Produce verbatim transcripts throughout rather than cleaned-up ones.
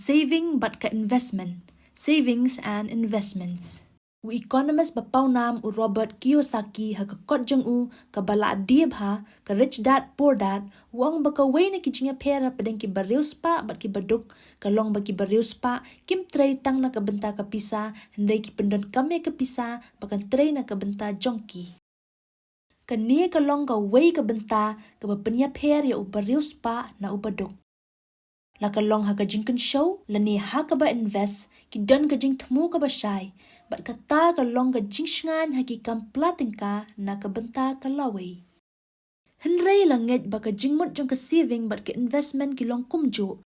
Saving bad ka investment. Savings and investments. U economist ba pawnam u Robert Kiyosaki ha ka kot jong u kaba la die bha, ka Rich Dad Poor Dad, u ong ba kawei na ki jingïapher hapdeng ki bariewspah bad ki baduk ka long ba ki bariewspah kim trei tang na ka bynta ka pisa, hynrei ki pyndonkam ïa ka pisa ba kan trei na ka bynta jong ki. Kane ka long kawei ka bynta kaba pynïapher ïa u bariewspah na u baduk. La ka long ha ka jingkynshew lane ha kaba invest, ki don ka jingthmu kaba shai, bad kata ka long ka jingshngaiñ ha ki kam pla tyngka na ka bynta ka lawei. Hynrei la ngeit ba ka jingmut jong ka saving bad ka investment ki long kumjuh.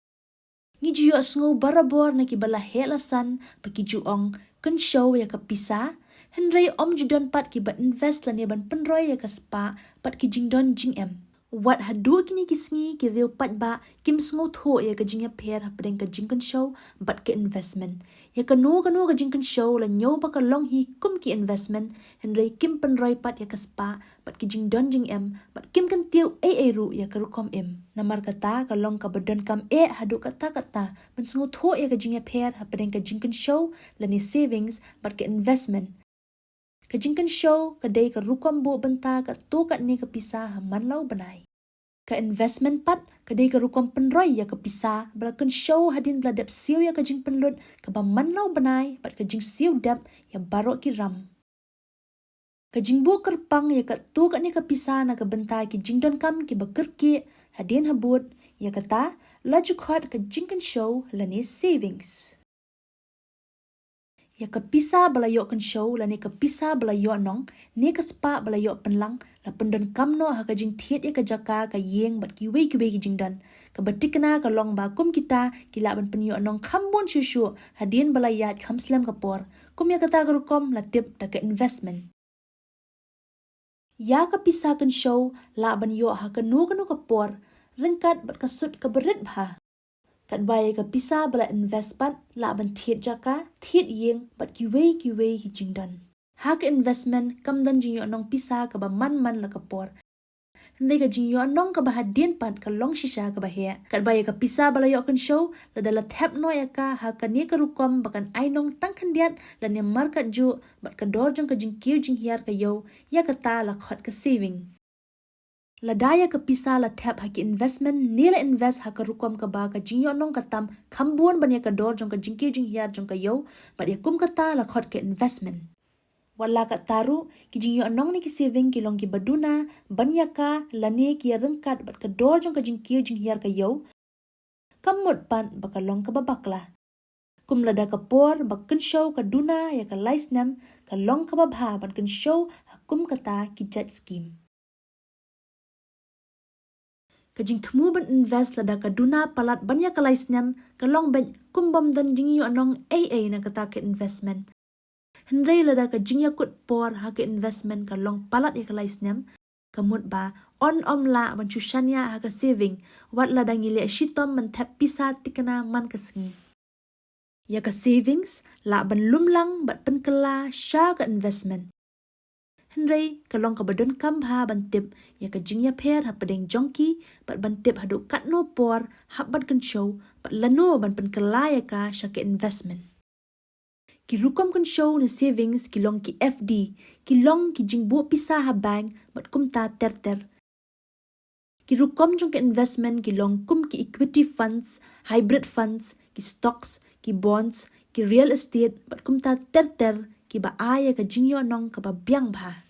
Ngi ju ïohsngew barabor na kiba la heh la san ba ki ju ong, kynshew ïa ka pisa, hynrei ym ju don pat kiba invest lane ban pynroi ïa ka spah bad ki jingdon jingem. Wat haduh kine ki sngi ki riew paidbah kim sngewthuh ïa ka jingïapher hapdeng ka jingkynshew bad ka investment. Ïa kano kano ka jingkynshew la ñiew ba ka long hi kum ki investment, hynrei kim pynroi pat ïa ka spah bad ki jingdon jingem, bad kim kyntiew ei ei ruh ïa ka rukom im. Namar kata ka long kaba donkam eh haduh katta katta ban sngewthuh ïa ka jingïapher hapdeng ka jingkynshew lane savings bad ka investment. Ka jingkynshew ka dei ka rukom buh bynta katto katne ka pisa ha man la u bnai. Ka investment pat ka dei ka rukom pynroi ïa ka pisa ba la kynshew hadien ba la dep siew ïa ka jingpynlut kaba man la u bnai bad ka jingsiew dep ïa baroh ki ram. Ka jingbuh kyrpang ïa katto katne ka pisa na ka bynta ki jingdonkam kiba kyrkieh hadien habud, ïa kata la ju khot ka jingkynshew lane savings. Ïa ka pisa ba la ïoh kynshew lane ka pisa ba la ïoh nong, ne ka spah ba la ïoh pynlang, la pyndonkam noh ha ka jingthied ïa ka jaka, ka ïing bad kiwei kiwei ki jingdon. Kaba thikna ka long ba kum kita ki lah ban pynïoh nong kham bun shuh shuh hadien ba la ïaid kham slem ka por. Kum ïa kata ka rukom la tip da ka investment. Ïa ka pisa kynshew lah ban ïoh ha kano kano ka por, ryngkat bad ka sut kaba rit bha. Katba ïa ka pisa ba la invest pat lah ban thied jaka, thied ïing bad kiwei kiwei ki jingdon. Ha ka investment kam don jingïoh nong pisa kaba man man la ka por. Hynrei ka jingïoh nong kaba hadien pat ka long shisha kaba heh. Katba ïa ka pisa ba la ïoh kynshew, lada la thep noh ïa ka ha kane ka rukom ba kan ai nong tang khyndiat lane markatjuh bad ka dor jong ka jingkiew jinghiar ka ïew, ïa kata la khot ka saving. Lada ïa ka pisa la thep ha ki investment ne la invest ha ka rukom kaba ka jingïoh nong ka tam kham bun ban ïa ka dor jong ka jingkiew jinghiar jong ka ïew, bad ïa kum kata la khot ka investment. Wat la katta ruh, ki jingïoh nong ne ki saving ki long kiba duna ban ïa ka lane ki ïa ryngkat bad ka dor jong ka jingkiew jinghiar ka ïew. Kam mut pat ba ka long kaba bakla. Kum lada ka por ba kynshew ka duna ïa ka lai snem, ka long kaba bha ban kynshew ha kum kata ki jait skim. Ka jingthmu ban invest lada ka duna palat ban ïa ka lai snem ka long beit kum bym don jingïoh nong ei ei na kata ka investment. Hynrei lada ka jingïakut por ha ka investment ka long palat ïa ka lai snem, ka mut ba yn ym lah ban shu shaniah ha ka saving, wat lada ngi leh shitom ban thep pisa thikna man ka sngi. Ïa ka savings lah ban lum lang bad pynkylla sha ka investment. Hynrei ka long kaba donkam bha ban tip ïa ka jingïapher hapdeng jong ki, bad ban tip haduh katno por hap ban kynshew, bad lano ban pynkylla ïa ka sha ka investment. Ki rukom kynshew ne savings ki long ki F D, ki long ki jingbuh pisa ha bank bad kumta ter ter. Ki rukom jong ki investment ki long kum ki equity funds, hybrid funds, ki stocks, ki bonds, ki real estate bad kumta ter ter, kiba ai ïa ka jingïoh nong kaba biang bha.